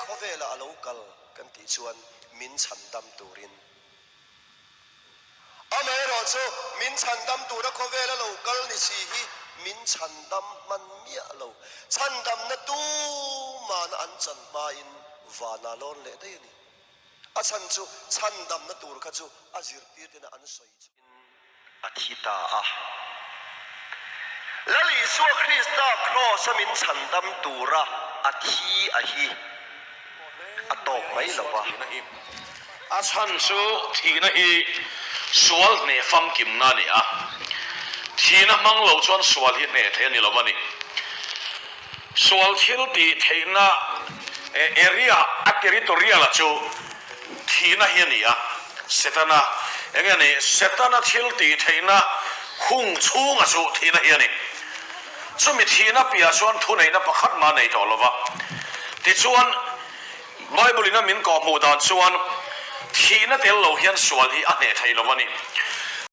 khawvelah a lo kal kan tih chuan min chhandam turin. Amaherawhchu, min chhandam tura khawvela lo kal ni si hi min chhandam hman miah lo. Chhandamna tumana an chan hmain vana lawn leh daih a ni. A chhan chu chhandamna tur kha chu a zirtirtena an sawi chu. A thi ta a. Lal Isua Krista Kraws-a min chhandam tura a thi a hi a tawk mai lo va. A chhan chu thihna hi sual hneh famkimna a ni a, thihna hmang lo chuan sual hi hneh theih a ni lo a ni. Sual thil tih theihna area a territorial-a chu thihna hi a ni a, Setana eng nge ni? Setana thil tih theihna hung chhunga chu thihna hi a ni. Chumi thihna piah chuan thuneihna pakhat mah a nei tawh lo va. Tichuan, Bible-in a min kawhhmuh dan chuan thihna tel lo hian sual hi a hneh thei lo a ni.